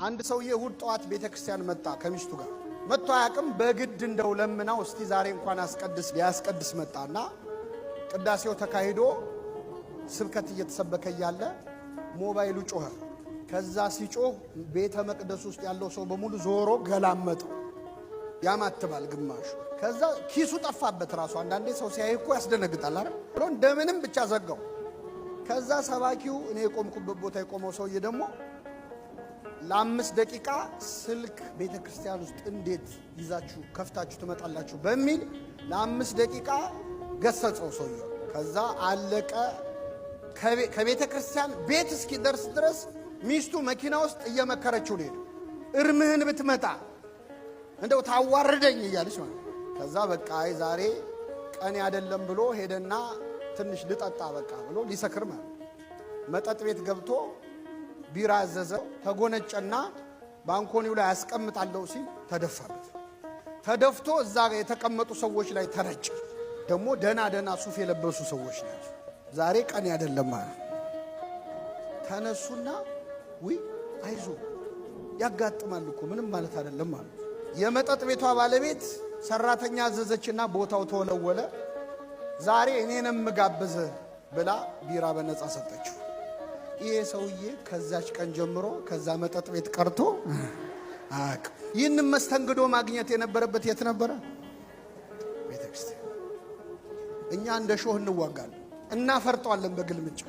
አንድ ሰውዬ እሁድ ጠዋት ቤተ ክርስቲያን መጣ ከሚስቱ ጋር። መጥቶ አያውቅም። በግድ እንደው ለምናው እስቲ ዛሬ እንኳን አስቀድስ ሊያስቀድስ መጣና ቅዳሴው ተካሂዶ ስብከት እየተሰበከ እያለ ሞባይሉ ጮኸ። ከዛ ሲጮህ ቤተ መቅደስ ውስጥ ያለው ሰው በሙሉ ዞሮ ገላመጠው። ያማትባል ግማሹ። ከዛ ኪሱ ጠፋበት ራሱ። አንዳንዴ ሰው ሲያይ እኮ ያስደነግጣል አይደል? ብሎ እንደምንም ብቻ ዘጋው። ከዛ ሰባኪው፣ እኔ የቆምኩበት ቦታ የቆመው ሰውዬ ደግሞ ለ5 ደቂቃ ስልክ ቤተ ክርስቲያን ውስጥ እንዴት ይዛችሁ ከፍታችሁ ትመጣላችሁ በሚል ለ5 ደቂቃ ገሰጸው ሰውየው። ከዛ አለቀ። ከቤተ ክርስቲያን ቤት እስኪደርስ ድረስ ሚስቱ መኪና ውስጥ እየመከረችው ነው የሄደው። እርምህን ብትመጣ እንደው ታዋርደኝ እያለች ማለት። ከዛ በቃ አይ ዛሬ ቀን አይደለም ብሎ ሄደና ትንሽ ልጠጣ በቃ ብሎ ሊሰክር ማለት መጠጥ ቤት ገብቶ ቢራ አዘዘ። ተጎነጨና ባንኮኒው ላይ አስቀምጣለሁ ሲል ተደፋበት። ተደፍቶ እዛ የተቀመጡ ሰዎች ላይ ተረጨ። ደግሞ ደና ደና ሱፍ የለበሱ ሰዎች ናቸው። ዛሬ ቀን አይደለም ማለት ተነሱና ውይ አይዞ ያጋጥማል እኮ ምንም ማለት አይደለም ማለት። የመጠጥ ቤቷ ባለቤት ሰራተኛ አዘዘችና ቦታው ተወለወለ። ዛሬ እኔንም ምጋብዝህ ብላ ቢራ በነፃ ሰጠችው። ይሄ ሰውዬ ከዛች ቀን ጀምሮ ከዛ መጠጥ ቤት ቀርቶ አያውቅም። ይህንን መስተንግዶ ማግኘት የነበረበት የት ነበረ? ቤተ ክርስቲያን። እኛ እንደ ሾህ እንዋጋለን፣ እናፈርጠዋለን በግልምጫ።